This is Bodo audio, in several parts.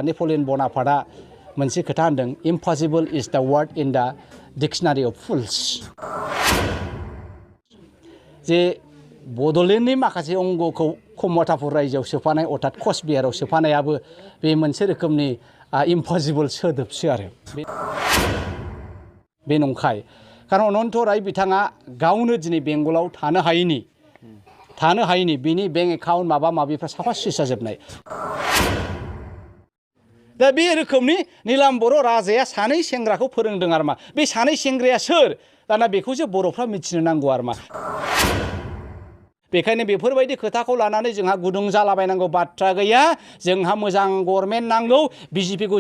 नेपलियन बनापार्टआ मोनसे खोथा होनदों, इम्पसिबल इज द वर्ड इन द डिक्शनारि अफ फुल्स। जे बड'लेण्डनि माखासे अंगखौ कमतापुर रायजोआव सोफानाय अर्थात कचबिहाराव सोफानायाबो बे मोनसे रोखोमनि इम्पसिबल सोदोबसो आरो बे नंखाय। खारन अनन्त राय बिथाङा गावनो दिनै बेंगलाव थानो हायैनि बिनि बेंक एकाउन्ट माबा माबिफ्रा साफा सुइस जाजोबनाय। दा बे रोखोमनि नीलाम बर' राजाया सानै सेंग्राखौ फोरोंदों आरो मा, बे सानै सेंग्राया सोर दाना बेखौसो बर'फ्रा मिथिनो नांगौ आरो मा। बेखायनो बेफोरबायदि खोथाखौ लानानै जोंहा गुदुं जालाबायनांगौ बाथ्रा गैया। जोंहा मोजां गभर्नमेन्ट नांगौ, बिजेपिखौ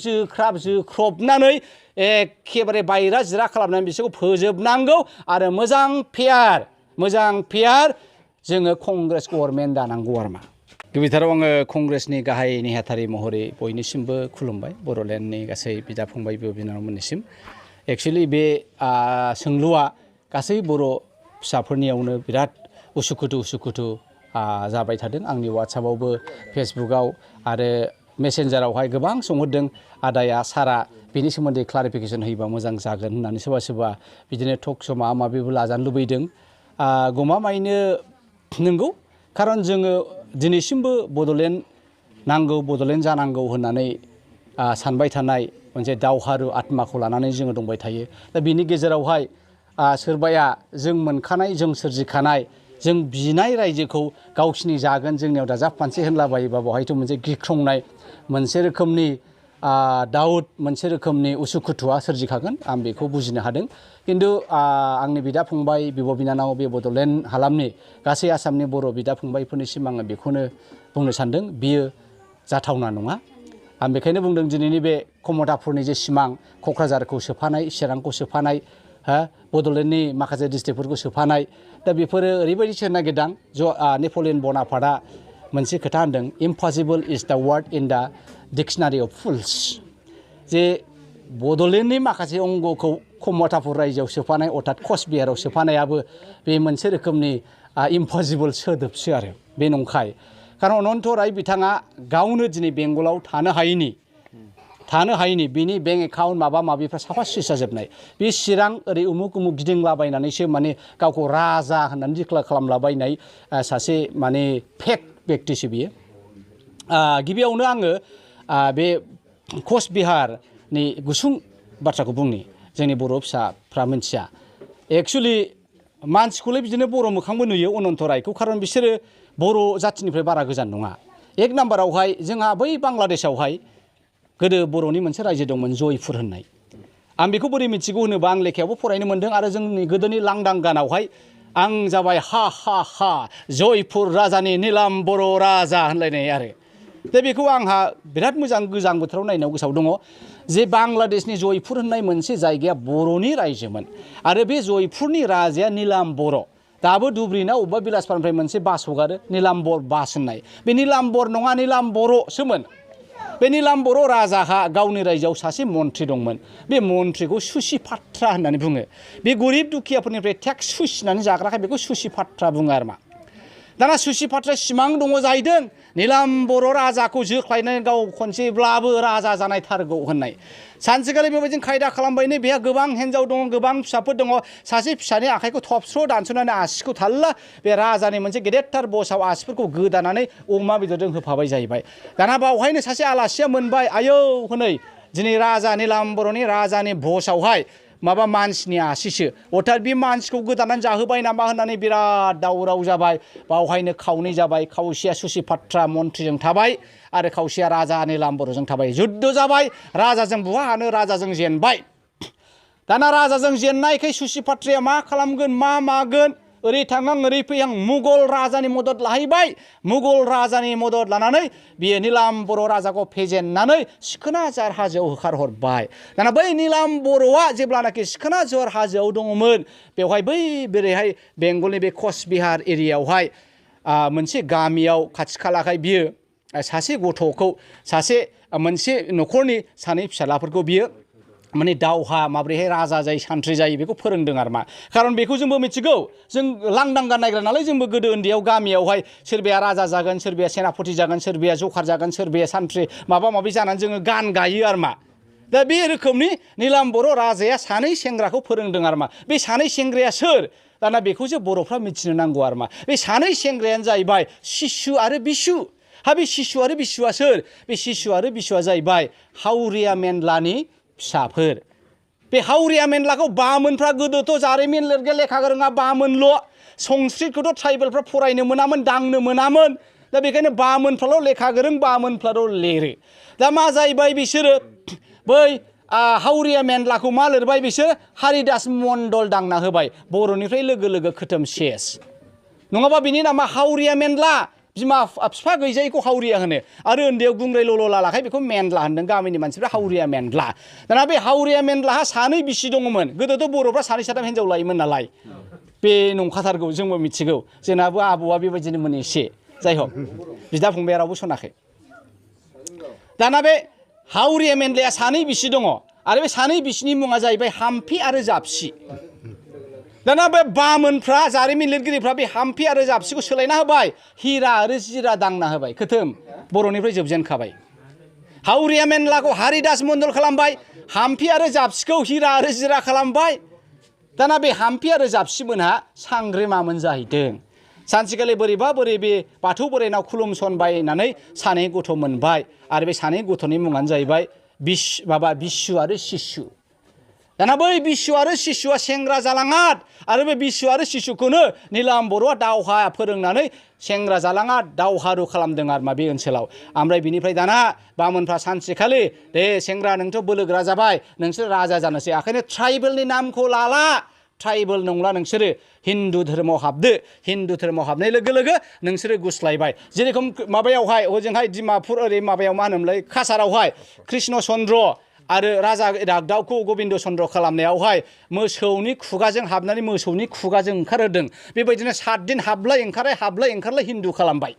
जोख्रेबनानै एखेबारे बायरा जिरा खालामनानै बिसोरखौ फोजोबनांगौ आरो मोजां फेयार जोङो कंग्रेस गभर्नमेन्ट दानांगौ आरो मा। गिबिथाराव आङो कंग्रेसनि गाहाय नेहाथारि महरै बयनिसिमबो खुलुमबाय, बड'लेण्डनि गासै बिदा फंबाय बिब' बिनानावमोननिसिम। एक्सुवेलि बे सोंलुआ गासै बर' फिसाफोरनियावनो बिराद उसुखुथु जाबाय थादों। आंनि वाट्सएपआवबो फेसबुकआव आरो मेसेन्जारावहाय गोबां सोंहरदों, आदाया सारा बेनि सोमोन्दै क्लारिफिकेसन होयोबा मोजां जागोन होननानै सोरबा बिदिनो टक श' माबा माबिबो लाजानो लुबैदों। गमामायैनो नंगौ, खारन जोङो दिनैसिमबो बड'लेण्ड नांगौ, बड'लेण्ड जानांगौ होननानै सानबाय थानाय मोनसे दावहारु आत्माखौ लानानै जोङो दंबाय थायो। दा बिनि गेजेरावहाय सोरबाया जों मोनखानाय, जों सोरजिखानाय, जों बिनाय रायजोखौ गावसिनि जागोन जोंनियाव दाजाबफानसै होनलाबायोबा बेवहायथ' मोनसे गिख्रंनाय, मोनसे रोखोमनि दाउट, मोनसे रोखोमनि उसुखुथुआ सोरजिखागोन। आं बेखौ बुजिनो हादों। खिन्थु आंनि बिदा फंबाय बिब' बिनानाव बे बड'लेण्ड हालामनि गासै आसामनि बर' बिदा फंबायफोरनिसिम आङो बेखौनो बुंनो सानदों, बियो जाथावना नङा। आं बेखायनो बुंदों दिनैनि बे कमतापुरनि जे सिमां, क'क्राझारखौ सोफानाय, चिरांखौ सोफानाय, बड'लेण्डनि माखासे डिस्ट्रिक्टफोरखौ सोफानाय, दा बेफोरो ओरैबायदिसो नागिरदां। नेपलियन बनापार्टआ मोनसे खोथा होनदों, इम्पसिबल इज द वर्ड इन द डिक्शनारि अफ फुल्स। जे बड'लेण्डनि माखासे अंगखौ कमतापुर रायजोआव सोफानाय अर्थात कचबिहाराव सोफानायाबो बे मोनसे रोखोमनि इम्पसिबल सोदोबसो आरो बे नंखाय। खारन अनन्त राय बिथाङा गावनो दिनै बेंगलाव थानो हायैनि बिनि बेंक एकाउन्ट माबा माबिफ्रा साफा सुइस जाजोबनाय। बे चिरां ओरै उमुक गिदिंलाबायनानैसो माने गावखौ राजा होननानै डिक्लेयार खालामलाबायनाय सासे माने फेक बेक्तिसो बियो। गिबियावनो आङो बे कचबिहारनि गुसुं बाथ्राखौ बुंनि, जोंनि बर' फिसाफ्रा मिथिया। एक्सुवेलि मानसिखौलाय बिदिनो बर' मोखांबो नुयो अनन्त रायखौ, खारन बिसोरो बर' जाथिनिफ्राय बारा गोजान नङा। एक नाम्बारावहाय जोंहा बै बांलादेशआवहाय गोदो बर'नि मोनसे रायजो दंमोन जयपुर होननाय। आं बेखौ बोरै मिथिगौ होनोबा आं लेखायावबो फरायनो मोन्दों आरो जोंनि गोदोनि लांदां गानावहाय आं जाबाय हा जयपुर राजानि नीलाम बर' राजा होनलायनाय आरो। दा बेखौ आंहा बिराद मोजां गोजां बोथोराव नायनायाव गोसोआव दङ जे बांलादेशनि जयपुर होननाय मोनसे जायगाया बर'नि रायजोमोन आरो बे जयपुरनि राजाया नीलाम बर'। दाबो धुब्रिना अबेबा बिलासपारानिफ्राय मोनसे बास हगारो नीलाम्बर बास होननाय, बे नीलाम्बर नङा नीलाम बर'सोमोन। बे नीलाम बर' राजाहा गावनि रायजोआव सासे मन्थ्रि दंमोन, बे मन्थ्रिखौ सुसिपात्रा होननानै बुङो। बे गरिब दुखियाफोरनिफ्राय टेक्स सुसिनानै जाग्राखाय बेखौ सुसिपात्रा बुङो आरो मा। दाना सुसिपात्रा सिमां दङ जाहैदों नीलाम बर' राजाखौ जोख्लायनानै गाव खनसेब्लाबो राजा जानायथारगौ होननाय। सानसेखालि बेबायदिनो खायदा खालामबायनो, बेहा गोबां हिन्जाव दङ, गोबां फिसाफोर दङ। सासे फिसानि आखाइखौ थबस्र' दानस'नानै आसिखौ थाल्ला बे राजानि मोनसे गेदेरथार बसाव आसिफोरखौ गोदानानै अमा बेदरजों होफाबाय जाहैबाय। दाना बावहायनो सासे आलासिया मोनबाय, आयौ हनै दिनै राजा नीलाम बर'नि राजानि बसावहाय माबा मानसिनि आसिसो, अर्थात बे मानसिखौ गोदानानै जाहोबाय नामा होननानै बिराद दावराव जाबाय। बावहायनो खावनै जाबाय, खावसेया सुसिपात्रा मन्थ्रिजों थाबाय आरो खावसेया राजा नीलाम बर'जों थाबाय। जुद्ध जाबाय, राजाजों बहा हानो, राजाजों जेनबाय। दाना राजाजों जेननायखाय सुसिपात्राया मा खालामगोन मा मागोन, ओरै थांहां ओरै फैहां मुगल राजानि मदद लाहैबाय। मुगल राजानि मदद लानानै बियो नीलाम बर' राजाखौ फेजेननानै सिखोनाजार हाजोआव होखारहरबाय। दाना बै नीलाम बर'आ जेब्लानाखि सिखोनाजार हाजोआव दङमोन, बेवहाय बै बोरैहाय बेंगलनि बे कचबिहार एरियायावहाय मोनसे गामियाव खाथि खालाखाय बियो सासे गथ'खौ, मोनसे न'खरनि सानै फिसालाफोरखौ बियो माने दावहा माब्रैहाय राजा जायो सान्थ्रि जायो बेखौ फोरोंदों आरो मा खारन बेखौ जोंबो मिथिगौ जों लांदां गान नायग्रा नालाय जोंबो गोदो उन्दैयाव गामियावहाय सोरबाया राजा जागोन सोरबाया सेनापति जागोन सोरबाया जखार जागोन सोरबाया सान्थ्रि माबा माबि जानानै जोङो गान गायो आरो मा दा बे रोखोमनि नीलाम बर' राजाया सानै सेंग्राखौ फोरोंदों आरो मा बे सानै सेंग्राया सोर दाना बेखौसो बर'फ्रा मिथिनो नांगौ आरो मा बे सानै सेंग्रायानो जाहैबाय शिशु आरो बिशु हा बे शिशु आरो बिशुआ सोर बे शिशु आरो बिशुआ जाहैबाय हावरिया मेनलानि फिसाफोर बे हावरिया मेनलाखौ बामोनफ्रा गोदोथ' जारिमिन लिरग्रा लेखा गोरोङा बामोनल' संस्कृतखौथ' ट्राइबेलफ्रा फरायनो मोनामोन दांनो मोनामोन दा बेखायनो बामोनफ्राल' लेखा गोरों बामोनफ्राल' लिरो दा मा जाहैबाय बिसोरो बै हावरिया मेनलाखौ मा लिरबाय बिसोर हारिदास मण्डल दांना होबाय बर'निफ्राय लोगो लोगो खोथोम सेस नङाबा बिनि नामा हावरिया मेनला बिमा बिफा गैजायैखौ हावरिया होनो आरो उन्दैयाव गुंग्राय ल'ल' लालाखाय बेखौ मेनला होनदों गामिनि मानसिफ्रा हावरिया मेनला दाना बे हावरिया मेनलाहा सानै बिसि दङमोन गोदोथ' बर'फ्रा सानै साथाम हिन्जाव लायोमोन नालाय बे नंखाथारगौ जोंबो मिथिगौ जोंनाबो आबौआ बेबायदिनोमोन एसे जाय हक बिदा फंबाया रावबो सनाखै दाना बे हावरिया मेनलाया सानै बिसि दङ आरो बे सानै बिसिनि मुङा जाहैबाय हाम्फि आरो जाबसि दाना बे बामोनफ्रा जारिमिन लिरगिरिफ्रा बे हाम्फि आरो जाबसिखौ सोलायना होबाय हिरा आरो जिरा दांना होबाय खोथोम बर'निफ्राय जोबजेनखाबाय हावरिया मेनलाखौ हारिदास मण्डल खालामबाय हाम्फि आरो जाबसिखौ हिरा आरो जिरा खालामबाय दाना बे हाम्फि आरो जाबसिमोनहा सांग्रेमामोन जाहैदों सानसेखालि बोरैबा बोरै बे बाथौ बोराइनाव खुलुमसनबायनानै सानै गथ' मोनबाय आरो बे सानै गथ'नि मुङानो जाहैबाय बिशु आरो शिशु दाना बै बिशु आरो शिशुआ सेंग्रा जालाङाद आरो बे बिशु आरो शिशुखौनो नीलाम बर'आ दावहा फोरोंनानै सेंग्रा जालाङाद दावहारु खालामदों आरो मा बे ओनसोलाव ओमफ्राय बिनिफ्राय दाना बामोनफ्रा सानसेखालि दे सेंग्रा नोंथ' बोलोगोरा जाबाय नोंसोर राजा जानोसै ओंखायनो ट्राइबेलनि नामखौ लाला ट्राइबेल नंला नोंसोरो हिन्दु धोरोमाव हाबदो हिन्दु धोरोमाव हाबनाय लोगो लोगो नोंसोरो गुस्लायबाय जेरेखम माबायावहाय ओजोंहाय डिमापुर ओरै माबायाव मा होनोमोनलाय काछारावहाय कृष्ण चन्द्र आरो राजा इरागदावखौ गबिन्द चन्द्र खालामनायावहाय मोसौनि खुगाजों हाबनानै मोसौनि खुगाजों ओंखारहोदों बेबायदिनो 7 दिन हाबलाय ओंखारलाय हिन्दु खालामबाय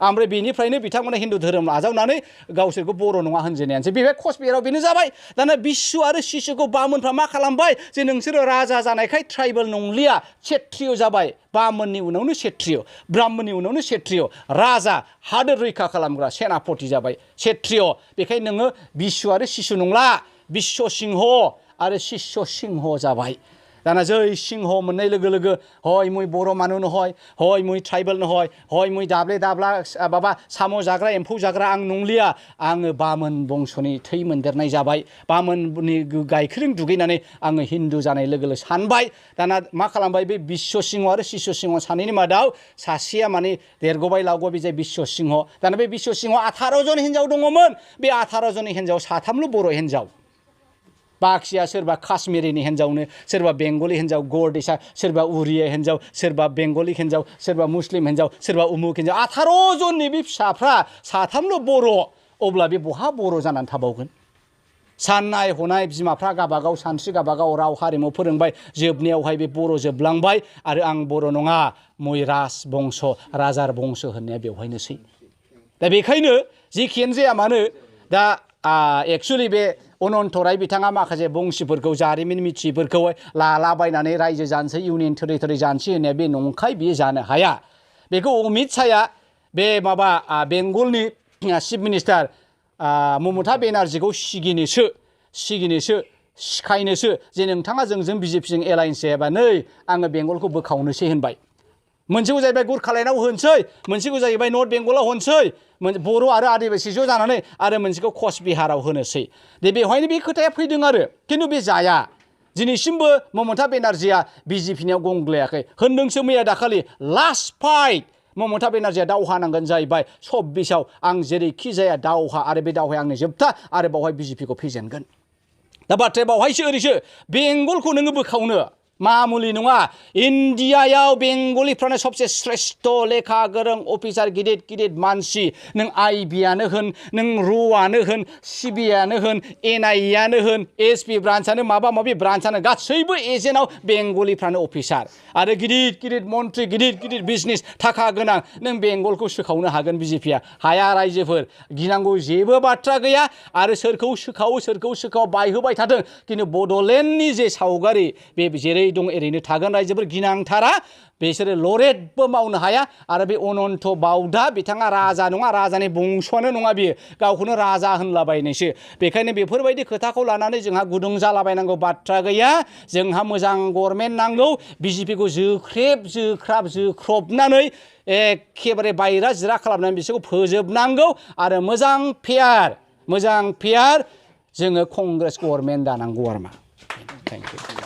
ओमफ्राय बेनिफ्रायनो बिथांमोना हिन्दु धोरोम आजावनानै गावसोरखौ बर' नङा होनजेननायानोसै बेहाय कचबिहाराव बेनो जाबाय दाना बिशु आरो शिशुखौ बामोनफ्रा मा खालामबाय जे नोंसोरो राजा जानायखाय ट्राइबेल नंलिया क्षत्रिय जाबाय बामोननि उनावनो क्षत्रिय ब्राह्मणनि उनावनो क्षत्रिय राजा हादोर रैखा खालामग्रा सेनापति जाबाय क्षत्रिय बेखायनो नोङो बिशु आरो शिशु नंला बिश्व सिंह आरो शिष्य सिंह जाबाय दाना जै सिंह मोननाय लोगो लोगो हय मुई बर' मानु नहय हय मुई ट्राइबेल नहय हय मुई दाब्ले दाब्ला माबा साम' जाग्रा एम्फौ जाग्रा आं नंलिया आङो बामोन बंस'नि थै मोनदेरनाय जाबाय बामोननि गाइखेरजों दुगैनानै आङो हिन्दु जानाय लोगो लोगो सानबाय दाना मा खालामबाय बे बिश्व सिंह आरो शिष्य सिंह सानैनि मादाव सासेया माने देरगबाय लावगबाय बे जाय बिश्व सिंह दाना बे बिश्व सिंह 18 जन हिन्जाव दङमोन बे 18 जन हिन्जाव 3ल' बर' हिन्जाव बाखिया सोरबा काश्मीरिनि हिन्जावनो सोरबा बेंगलि हिन्जाव गरदेसा सोरबा उरिया हिन्जाव सोरबा बेंगलि हिन्जाव सोरबा मुस्लिम हिन्जाव सोरबा उमुक हिन्जाव 18 जननि बे फिसाफ्रा 3ल' बर' अब्ला बे बहा बर' जानानै थाबावगोन साननाय हनाय बिमाफ्रा गाबागाव सानस्रि गाबागाव राव हारिमु फोरोंबाय जोबनायावहाय बे बर' जोबलांबाय आरो आं बर' नङा मुई राज बंश राजार बंश होननाया बेवहायनोसै दा बेखायनो जेखियानो जाया मानो दा एक्चुअलि बे अनन्त राय बिथाङा माखासे बंसिफोरखौ जारिमिन मिथियैफोरखौ लालाबायनानै रायजो जानोसै इउनियन टेरिटरि जानोसै होननाया बे नंखाय बियो जानो हाया बेखौ अमित शाहया बे माबा बेंगलनि चिफ मिनिस्टार ममता बेनार्जीखौ सिगिनोसो सिखायनोसो जे नोंथाङा जोंजों बिजेपिजों एलायन्स जायाबा नै आङो बेंगलखौ बोखावनोसै होनबाय मोनसेखौ जाहैबाय गुरखालायनाव होनोसै मोनसेखौ जाहैबाय नर्थ बेंगलाव होनोसै बर' आरो आदिबासि ज' जानानै आरो मोनसेखौ कचबिहाराव होनोसै दे बेवहायनो बे खोथाया फैदों आरो खिन्थु बे जाया दिनैसिमबो ममता बेनार्जीया बिजेपिनियाव गंग्लायाखै होनदोंसो मैया दाखालि लास्ट फाइट ममता बेनार्जीया दावहा नांगोन जाहैबाय 26आव आं जेरैखि जाया दावहा आरो बे दावहाया आंनि जोबथा आरो बावहाय बिजेपिखौ फेजेनगोन दा बाथ्राया बावहायसो ओरैसो बेंगलखौ नोङो बोखावनो मामुलि नङा इन्डियायाव बेंगलिफ्रानो सबसे श्रेष्ठ लेखा गोरों अफिसार गिदिर गिदिर मानसि नों आइबियानो होन नों रुआनो होन सिबिआनो होन एनआइएआनो होन एसपि ब्रान्चआनो माबा माबि ब्रान्चआनो गासैबो एजेन्टआव बेंगलिफ्रानो अफिसार आरो गिदिर गिदिर मन्त्रि गिदिर गिदिर बिजनेस थाखा गोनां नों बेंगलखौ सोखावनो हागोन बिजेपिआ हाया रायजोफोर गिनांगौ जेबो बाथ्रा गैया आरो सोरखौ सोखाव बायहोबाय थाथों खिन्थु बड'लेण्डनि जे सावगारि बे जेरै दं ओरैनो थागोन रायजोफोर गिनांथारा बिसोरो लरेटबो मावनो हाया आरो बे अनन्त बाउदा बिथाङा राजा नङा राजानि बंस'आनो नङा बियो गावखौनो राजा होनलाबायनायसो बेखायनो बेफोरबायदि खोथाखौ लानानै जोंहा गुदुं जालाबायनांगौ बाथ्रा गैया जोंहा मोजां गभर्नमेन्ट नांगौ बिजेपिखौ जोख्रेबनानै एखेबारे बायरा जिरा खालामनानै बिसोरखौ फोजोबनांगौ आरो मोजां फेयार जोङो कंग्रेस गभर्नमेन्ट दानांगौ आरो मा थेंक इउ